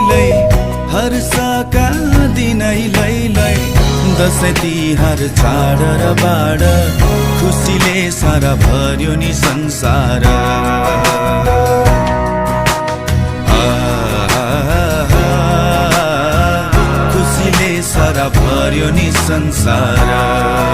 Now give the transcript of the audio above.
लै हर्षका दिनै लै दसैँ तिहार चाड र बाड खुसीले सारा भर्यो नि संसार खुसीले सारा भर्यो नि संसार